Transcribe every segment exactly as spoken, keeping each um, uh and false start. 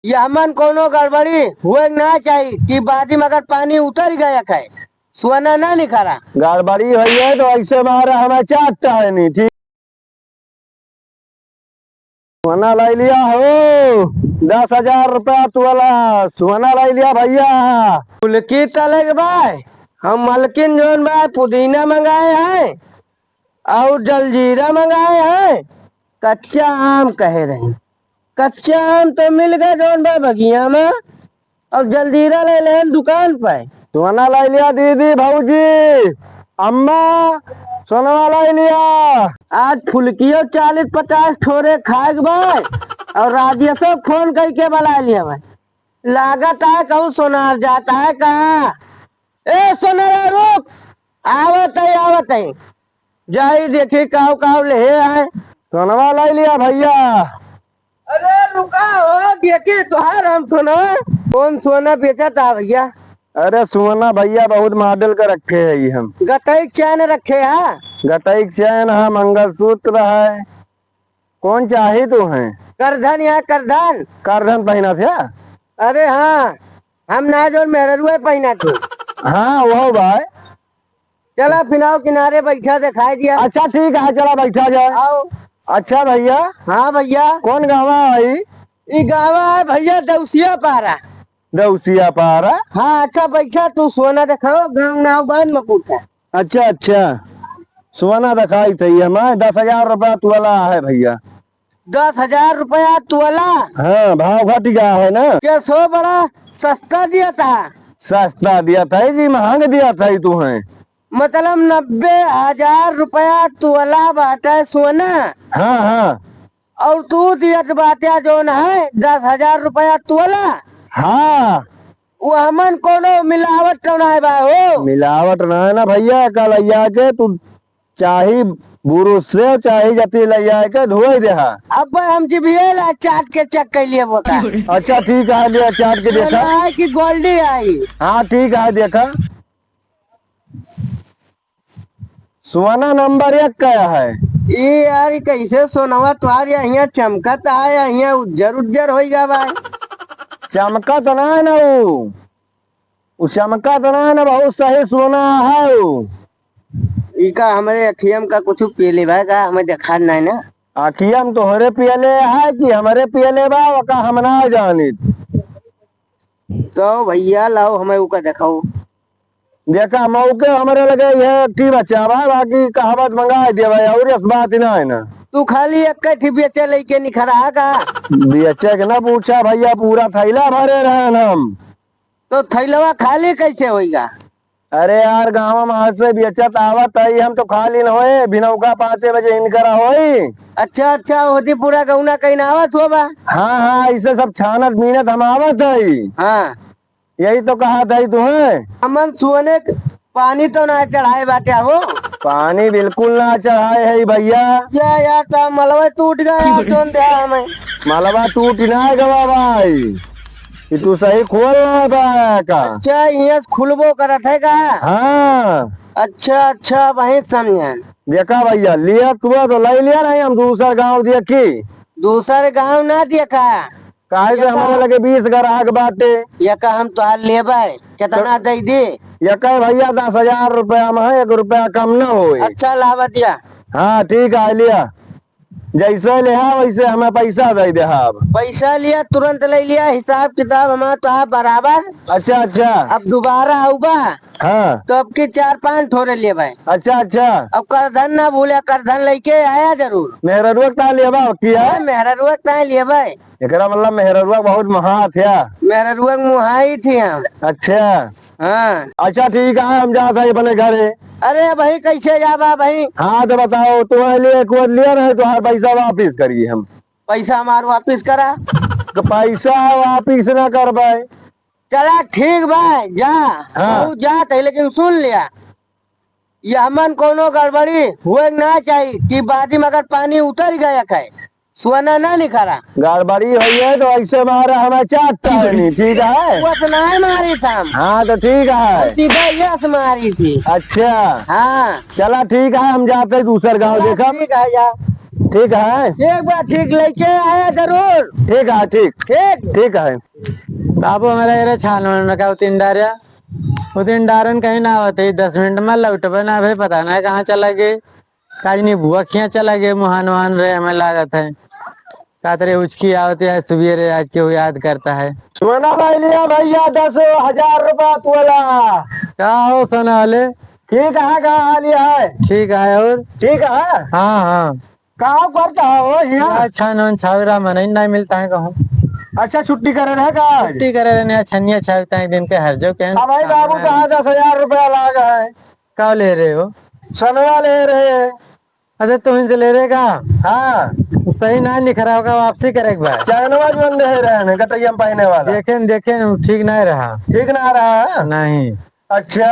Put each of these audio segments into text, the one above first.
यहमन कोनो गड़बड़ी होए के ना चाही कि बादी में अगर पानी उतर गया है, सोना ना निखरा। गड़बड़ी होई है तो ऐसे मारा हमें चाट है नहीं, ठीक। सोना लाई लिया हो, दस हजार रुपया तोला सोना लाई लिया भैया। फुलकी तले के भाई, हम मलकिन जौन बा पुदीना मंगाए हैं और जलजीरा मंगाए हैं, कच्चा आम कहे रही। कच्चा आम तो मिल गए जौन बा बगिया में, और जलजीरा ले लेहन दुकान पे। सोना लाई लिया दीदी, भौजी, अम्मा, सोनवा लाई लिया। आज फुलकियो चालीस पचास ठोरे खाए के बा, और राजेशो फोन करके बुला लिया बा। लागत है कहूँ सोनार जाता है कहाँ? ए सोनारा रुक, आवत है, आवत है, जाई देखी काव काव ले आए। सोनवा लाई लिया भैया। अरे रुका हो, देखी तोहार हम सोना। कौन सोना बेचत है भैया? अरे सोना भैया बहुत मॉडल का रखे है हम। गटई के चैन रखे है? गटई के चैन है, मंगलसूत्र है। कौन चाही तू है? करधन या करधन? करधन पहिना थे? अरे हाँ, हम ना जो मेहररुआ पहिना थे। हाँ, वो भाई। चला फिनाव किनारे बैठा दिखाई दिया। अच्छा ठीक है, चला बैठा जाए। आओ। अच्छा भैया। हाँ भैया। कौन गाँव है भाई? ई गाँव है भैया दौसिया पारा। दौसिया पारा? हाँ, अच्छा बैठा, तू सोना दिखाओ, गाँव नाव बाद में पूछा। अच्छा, अच्छा। सोना दिखाई थई हमें, दस हजार रुपया तोला है भैया। दस हजार रुपया तोला? हाँ, भाव घट गया है ना। कैसो बड़ा सस्ता दिया था। सस्ता दिया था जी, महंग दिया था तू है। मतलब नब्बे हजार रुपया तोला बाटे सोना। हाँ, हाँ। और तू दियत बाटे जौन है दस हजार रुपया तोला। हाँ। वो हमन कोनो मिलावट तो ना बा हो? मिलावट ना है ना भैया, कल आइया के तू चाही बुरुस से, चाही जती ले आए के धोए देहा। अब हम जिभिए ला चाट के चेक कर लिए बोका। अच्छा ठीक है, लिया चाट के देखा। सोना है कि गोल्डी आई? हाँ ठीक है, देखा। सोना नंबर एक का है। ई यार, ई कैसे सोनवा तोहार या हियां चमकत है, या हियां उज्जर उज्जर होई गा बा। चमकत ना है ना ऊ, ऊ चमकत ना है ना, बहुत सही सोना है ऊ। ई का हमरे अखिया में का कुछ पियले बा का, हमें देखा नहीं ना। अखिया में तोहरे पियले है कि हमरे पियले बा, ओका हम ना जानित। तो भैया लाओ हमें ऊका देखाओ। देखा मौके हमरे लगे ये ठी बच्चा बा, बाकी कहावत मंगा देवे और इस बात ना है ना। तू खाली एक ठी बेचे लेके निखरा का? बेचे के ना पूछा भैया, पूरा थैला भरे रहन हम। तो थैलवा खाली कैसे होइगा? अरे यार, गाँव में हाथ से बेचत आवत है, हम तो खाली न होए, भिनौका पाँचे बजे इनकरा होई। अच्छा, अच्छा, होती पूरा गौना कहीं ना आवत हो बा? हाँ, हाँ, इसे सब छानत बीनत हम आवत है। हाँ। यही तो कहा था ही तुम्हें। हमन सोने क पानी तो ना चढ़ाए बाटे हो। पानी बिल्कुल ना चढ़ाए है भैया। या यार, तो मलवा टूट गया, तुम दे हमें। मलवा टूट ना गवा भाई। ये तू सही खोल ना है बा का? अच्छा, ये खुलबो करत है का? हाँ। अच्छा, अच्छा, वही समझे। देखा भैया, लिया तू तो लाई लिया नहीं, हम दूसर गाँव देखी। दूसर गाँव ना देखा। काहे से ये हमारे का? लगे बीस ग्राहक बाटे। ये का हम तोहार लेबै, कितना तो दे दी? ये कहे भैया, दस हजार रुपया में है, एक रुपया कम ना होए। अच्छा, लावा दिया। हाँ, ठीक है, लिया। जैसे लेहा, वैसे हमें पैसा दे देहा अब। पैसा लिया, तुरंत ले लिया, हिसाब किताब हमारा तो है बराबर। अच्छा, अच्छा। अब दोबारा आऊबा, हाँ। तो अब की चार पांच ठोरे लेबै। अच्छा, अच्छा। अब करधन ना भूले, करधन लेके आया जरूर। मेहररुआ का लेबा, की है? हाँ, मेहररुआ का लेबै। एकरा मतलब मेहररुआ बहुत महात है। मेहररुआ के मुहाई थी हम। अच्छा। हाँ। अच्छा, ठीक है, हम जात है अपने घरे। अरे भाई, कैसे जाबा भाई? हाँ, तो बताओ, तुम्हारे लिए एक बार लिया रहे, तुम्हारा पैसा वापिस करिए हम। पैसा हमार वापिस करा। तो पैसा वापिस ना करबे। चला ठीक बा, जा। हाँ। तू जात है, लेकिन सुन लिया, यहमन कोनो गड़बड़ी होए के ना चाही कि बादी में अगर पानी उतर गया है, सोना ना निखरा। गड़बड़ी होई है तो ऐसे मारा हमें चाट कहनी, ठीक है? बस ना मारी था हम। हाँ, तो ठीक है। हम सीधा यस मारी थी। अच्छा। हाँ। चला ठीक है, हम जाते हैं दूसर गाँव चला, देखब। ठीक है, जा। ठीक है। ठीक बा, ठीक लेके आया जरूर। ठीक है, ठीक। ठीक। ठीक है। बाबू हमारा ये रहे छान वान में का उतिन डारिया, उतिन डारन कहीं ना होते, दस मिनट में लौटबे ना भाई, पता ना कहाँ चला गए। काजनी बुआ खिया चला गए, मुहान वहान रहे, हमें लागत है। साथ रे उचकी आवत है, सुबह रे आज के वो याद करता है। सोना लाई लिया भैया, दस हजार रुपया तोला। का हो सोना वाले? ठीक है, का हाल है? ठीक है, और? ठीक है। हाँ, हाँ। का करता है वो यहाँ? अच्छा, नौन छावरा मनई नहीं मिलता है कहूँ। अच्छा, छुट्टी करे रहे का? छुट्टी करे रहे, नया छनिया छावता है दिन के हर जो के। अब भाई बाबू कहाँ दस हजार रुपया लाग है? का ले रहे हो? सनवा ले रहे। अच्छा, तुम इनसे ले रहे का? हाँ। सही ना निखरा होगा, वापसी करे एक बार। चैनवा जो ले रहे हैं, गटैया में पहने वाला। देखें, देखें, ठीक नहीं रहा। ठीक ना रहा? नहीं। अच्छा।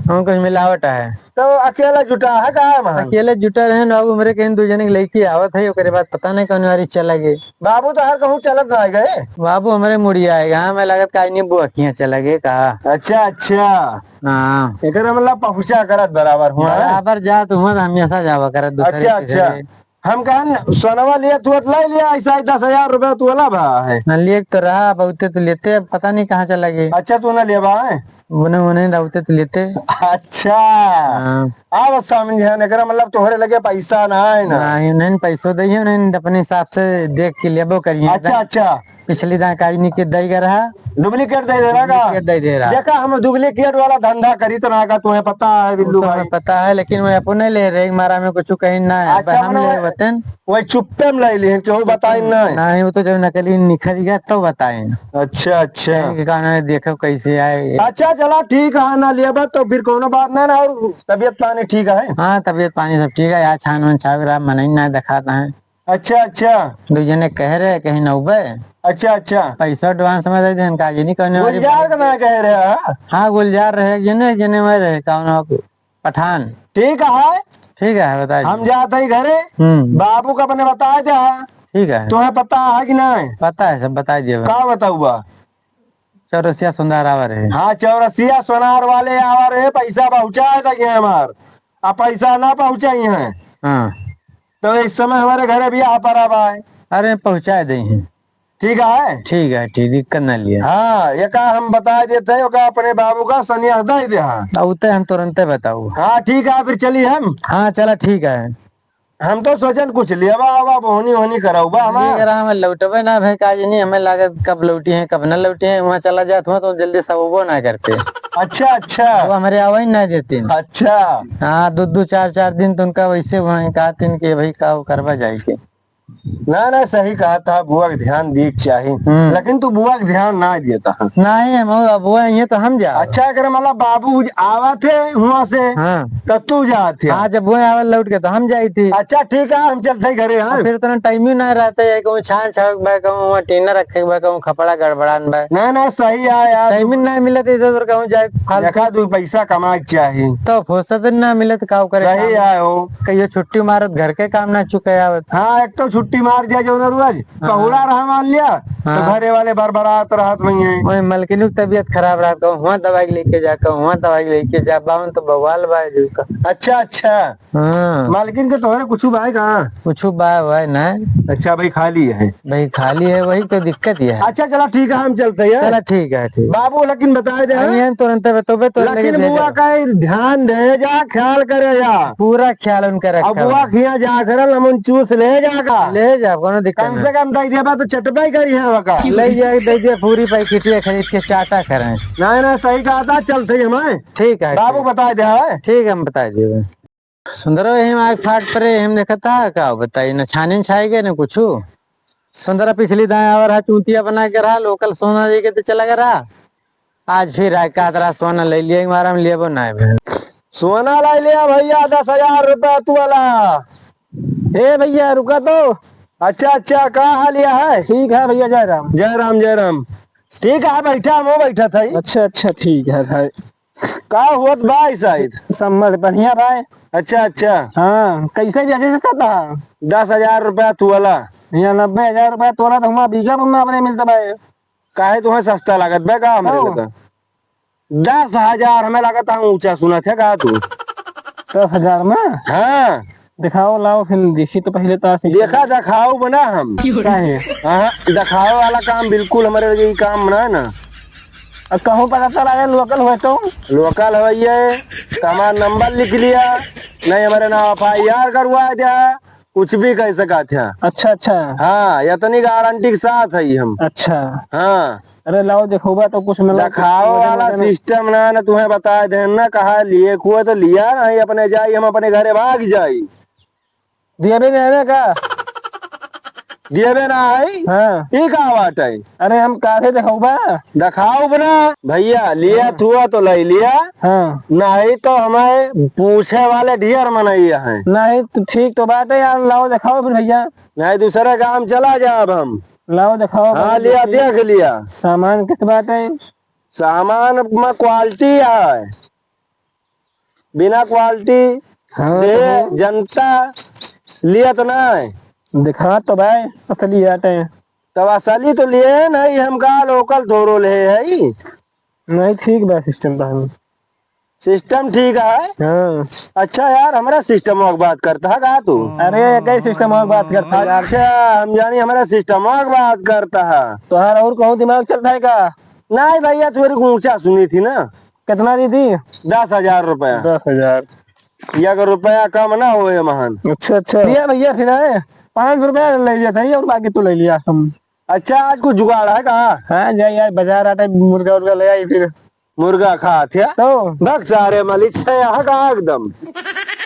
हम कुछ मिलावट है। तो अकेला जुटा है का है वहाँ? अकेले जुटा रहे ना, अब हमरे कहीं दो जने के लड़की आवत है, ओकरे बाद पता नहीं कौन वारी चला गए। बाबू तो हर कहूँ चलत ना गए। बाबू हमरे मुड़िया आएगा, हमें लागत का नहीं बुआ खिया चला गए का। अच्छा, अच्छा। हाँ। एकर मतलब पहुँचा करत बराबर हुआ है? बराबर जात हुआ तो हमेशा जावा करत दूसरे अच्छा, के अच्छा। घरे। हम कहन सोनवा लिया तू ले लिया, ऐसा ही दस हजार रुपया तोला भा है। ना, लिए तो रहा, बहुते तो लेते, अब पता नहीं कहाँ चला गए। अच्छा, तू ना लिया बा है? उन्हें, उन्हें रहते तो लेते। अच्छा। हाँ। अब समझे, एकरा मतलब तोहरे लगे पैसा ना है ना? नहीं, नहीं, पैसो दे, नहीं, अपने हिसाब से देख के लेबो करिए। अच्छा, अच्छा। पिछली दाएं काजनी के दई गए रहा। Duplicate दे दे रहा का? Duplicate दे दे रहा। देखा, हम duplicate वाला धंधा करी तो ना का, तुम्हें पता है वो बिल्लू तो भाई। हमें पता है, लेकिन वो अपने ले रहे, मारा में कुछ कहीं ना है, अच्छा, हम मने ले वो वतन। वही चुप्पे में ले लिहन, केहू बताइन ना है। नहीं, वो तो जब नकली निखर गया तो बताइन। अच्छा, अच्छा। कहीं के कान में देखो कैसे आए। अच्छा, चला ठीक है, ना लिया बात तो फिर कोनो बात ना, ना और तबीयत पानी ठीक है? हाँ, तबीयत पानी सब ठीक है यार, छान वान छाव रहा, मनई ना दिखाता है। अच्छा, अच्छा। दो जने कह रहे कहीं नौबे। अच्छा, अच्छा। पैसा advance में दे देन, काजी नहीं कहने वाली गुलजार बात का ना है। कह रहे हैं? हाँ, गुलजार रहे, एक जने, एक जने में रहे, कौन हो? पठान। ठीक है। ठीक है, बता हम दीजिए। जाते ही घरे। हम्म। बाबू का अपने बता दे। ठीक है। तुम्हें पता है कि नहीं? पता है, सब बता दिए। का बताऊबा? चौरसिया सुनार आवा रहे। हाँ, चौरसिया सुनार वाले आवा रहे, पैसा पहुँचाए तक है हमार। अब पैसा ना पहुँचाई है। हाँ। तो इस समय हमारे घरे भी आ पड़ा बा है। अरे, पहुँचाए दे हैं। ठीक है? ठीक है, ठीक, दिक्कत ना लिया। हाँ, ये का हम बता देते हैं, ओका अपने बाबू का सनिया दे दे, हाँ। अब उते हम तुरंते बताऊ। हाँ, ठीक है, फिर चली हम। हाँ, चला, ठीक है। हम तो सोचन कुछ लेवा आवा, बोहनी होनी कराऊ बा हमार। ये करा, हमें लौटबे ना भे, काज नहीं, हमें लागत कब लौटी हैं, कब ना लौटी हैं, वहाँ चला जात हुआ तो जल्दी सबबो ना करते। अच्छा, अच्छा। वो हमारे आवा ही ना देते। अच्छा। हाँ, दो, दो, चार, चार दिन तो उनका वैसे वहाँ कहते हैं कि भाई का करबा जाए के। ना, ना, सही कहा था, बुआ के ध्यान दिए के चाही। हम्म। लेकिन तू बुआ के ध्यान ना देता है। नहीं, हम अब बुआ ये तो हम जा। अच्छा, अगर मतलब बाबू आवा थे वहाँ से, हाँ। तो तू जा थे। हाँ, जब वो आवा लौट के तो हम जाई थी। अच्छा, ठीक है, हम चलते ही घरे, हाँ। अब फिर इतना time ही ना रहता है, कहूँ छान छावे के बा, कहूँ वहाँ टीना रखे के बा, कहूँ खपड़ा गड़बड़ान बा। ना, ना, सही है यार। Time ही ना मिलत इधर उधर कहूँ जाए, फालतू। देखा, दो पैसा कमाए के चाही। तो फुर्सत ना मिलत, का करे सही काम? आए हो। कहियो छुट्टी मारत, घर के काम ना चुके आवत। हाँ, एक तो छुट्टी मार दिया जो ना रोज, हाँ। पहुड़ा रहा मान लिया, तो हाँ। घरे वाले बरबरात रहत वही हैं। वही मलकिनू की तबीयत खराब रहा, कहूँ हुआ दवाई लेके जा, कहूँ हुआ दवाई लेके जा, बावन तो बवाल बा है जी का। अच्छा, अच्छा। हाँ। मालकिन के तोहरे कुछ बा है कहाँ? कुछ बा, बा ना। अच्छा भाई, खाली है। भाई खाली है, वही तो दिक्कत ये है। अच्छा, चला ठीक है, हम चलते हैं। चला ठीक है, ठीक। बाबू लेकिन बताए दे, हाँ, हाँ? ये तुरंत बतौबे तो लेकिन लेके भेजा। बुआ का ही ध्यान दे जा, ख्याल करे जा। पूरा ख्याल उनका रखा अब बुआ बा। खिया जा करल, हम उन चूस ले जा का। ले जा, कोनो दिक्कत कम नहीं। से कम दे देबा तो चटबे करी है वका। ले जा, दे दे, पूरी पैकेटिया खरीद के चाटा करें। नहीं, नहीं, सही कहा था, चलते ही हमें। ठीक है, बाबू ठीक। बताए दे, हाँ? ठीक है, हम बताए देबे। सुंदरो यही माग फाट परे, हम देखा था, का बताई, न छाने छाए गए, न कुछू। सुंदरा पिछली दाएं आवर हा, चूतिया बना के रहा, local सोना लेके तो चला गया रहा। आज फिर आए, का तरह सोना ले लिया, एक बार हम लेबो ना है। सोना ला लिया भैया, दस हजार रुपया तोला। ए भैया, रुका तो। अच्छा, अच्छा, का हाल या है? ठीक है भैया, जय राम। जय राम, जय राम। ठीक है, बैठा, हम बैठा था ही। अच्छा, अच्छा, ठीक है भाई। का होत बा ई साइड? सब मर बढ़िया बा। अच्छा, अच्छा। हाँ, कैसे बेचे सकता है? दस हजार रुपया तोला। या नब्बे हजार रुपया तोला तो हमारा बीघा में अपने मिलता बा। काहे तुम्हें सस्ता लागत बा का हमरे हाँ। लगा? दस हजार हमें लागत है ऊंचा सुनत है का तू? दस हजार में? हाँ। दिखाओ, लाओ, फिर देखी तो पहले तो आशीष। देखा, दिखाओ बना हम। काहे? हाँ, दिखाओ वाला काम बिल्कुल हमरे लगे ई काम ना है ना। अब कहूँ पता चला, अगर local हुए तो? Local हुए ये, तो हमारा नंबर लिख लिया, नहीं हमारे नाम F I R करवा दिया, कुछ भी कह सका था। अच्छा, अच्छा। हाँ, इतनी गारंटी के साथ है हम। अच्छा। हाँ। अरे लाओ, देखोबा तो कुछ मतलब दिखाओ कुछ वाला वजन वजन। System ना, ना तुम्हें बताए देन ना, कहा लिए कुए तो लिया नहीं, अपने जाई, हम अपने घरे भाग जाई। दिए भी नहीं है का? दिए भी ना है? हाँ। ई का बात है? अरे हम काहे देखोबा? दिखाओ बना। भैया, लिया हाँ। थुआ तो ले लिया। हाँ। नहीं तो हमें पूछे वाले ढेर मनैया हैं। नहीं तो ठीक तो बात है यार, लाओ दिखाओ फिर भैया। नहीं दूसरे काम चला जाब हम। लाओ दिखाओ हाँ, भाई, लिया, देखिए। देख लिया। सामान किस बात है? सामान में quality है, बिना quality हाँ, दे तो जनता लियत ना है। दिखा तो भाई, असली बात है। तब असली तो लिए नहीं, हम का local थोड़ो ले है। नहीं, ठीक बा system बा। System ठीक है? हाँ। अच्छा यार, हमरा system की बात करता है का तू? अरे, कई system की बात करता है? अच्छा, हम जानी हमरा system की बात करता है। तोहार और कहूँ दिमाग चलता है का? नहीं भैया, थोड़ी ऊंचा सुनी थी ना। कितना दी थी? दस हजार रुपया। दस हजार। एक रुपया कम ना होए महन। अच्छा, अच्छा। भैया, भैया, फिर आए, पाँच सौ रुपया ले लिया था और बाकी तू ले लिया हम। अच्छा, आज कुछ जुगाड़ है का? हाँ, जाई यार, बाजार आटे मुर्गा उर्गा ले आई फिर। मुर्गा खात है? तो? भग सारे मलिक है यहाँ का एकदम।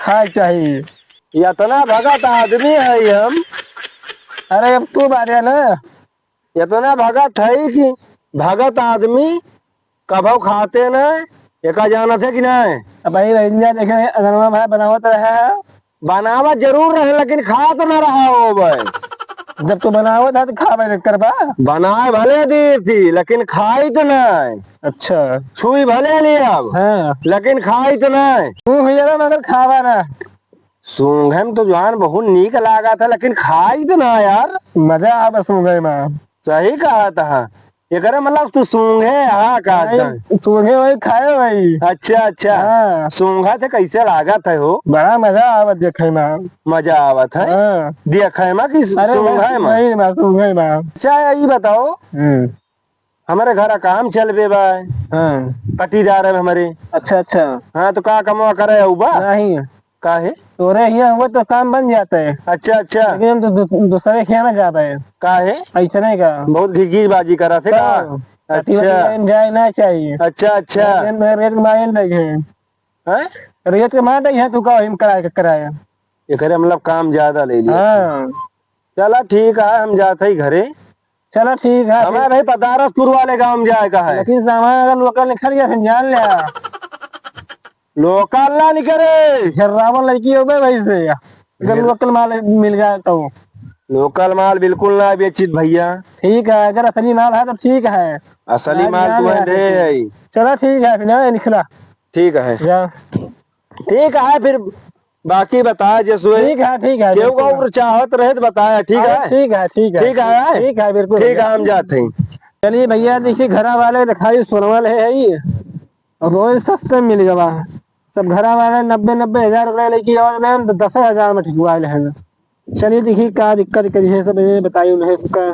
खाए चाहिए। इतना भगत आदमी है हम। अरे, अब तू बारे ना। इतना भगत है कि भगत आदमी कभो खाते ना, एका जानत है कि नहीं? अब भाई, रंजा देखे, अगनवा भाई बनावत रहे है। बनावत जरूर रहे, लेकिन खात ना रहा हो भाई। जब तू बनावत है, तो खावे के करबा। बनाए भले दी थी, लेकिन खाई तो नहीं। अच्छा। छुई भले लिया अब, हाँ। लेकिन खाई तो नहीं। तू हो जाना, मगर खावा ना। सूंघे में तो जान बहुत नीक लागत है, लेकिन खाई तो ना यार। मजा आवे सूंघे में। सही कहत है। एकरे मतलब तू सूंघे हा का नहीं, एकदम? सूंघे वही खाए वही। अच्छा, अच्छा। हाँ। सूंघा थे कैसे लागत है हो? बड़ा मजा आवत देखे में। मजा आवत है? हाँ। देखे में कि अरे सूंघे में? नहीं ना, सूंघे में। अच्छा, ये बताओ, हम्म। हमरे घर काम चलबे बा। हाँ। पटीदार है हमरे। अच्छा, अच्छा। हाँ, तो का कमवा करे हो बा? नहीं। काहे? तोरे हियाँ हुआ तो काम बन जाता है। अच्छा, अच्छा। लेकिन हम तो दू-, दूसरे के यहाँ ना जाबे। काहे? ऐसे नहीं का। बहुत घिघीबाजी करत है का? हाँ। अच्छा। पटीदार में जाए ना चाहिए। अच्छा, अच्छा। लेकिन मैं रेट मारे नहीं है। हैं? रेट के मार नहीं है, तू का हिम कराए के कराए। एकरे मतलब काम ज्यादा ले लिया। हाँ। चला ठीक है, हम जात हई घरे। चला ठीक है, हमारे फिर भाई पदारसपुर वाले गाँव में जाए का है। लेकिन सामान अगर local निकल गया, फिर जान ले। Local ना निकले। फिर रावण लड़की हो गए भाई से, अगर फिर local माल मिल गया तो। Local माल बिल्कुल ना बेचित भैया। ठीक है, अगर असली माल है तो ठीक है। असली आज माल जान तुम्हें ले दे फिर। है। चला ठीक है, फिर ना निकला। ठीक है। जा। ठीक है, फिर बाकी बता जसुए। ठीक है, ठीक है, केहू बिल्कुल। का और चाहत रहे तो बताया, ठीक अरे, है? ठीक है, ठीक है। ठीक है? ठीक है, बिल्कुल ठीक है, भैया। हम जात हई। चलिए भैया, देखिए, घरा वाले दिखाई सोनवा ले है ये। रोज सस्ते मिल गवा। सब घरा वाले नब्बे, नब्बे हजार रुपया लेके और लेन तो दस हजार में ठिकवा ले हैं। चलिए, देखिए, का दिक्कत करी है, सब ये बताइए उन्हें, सबका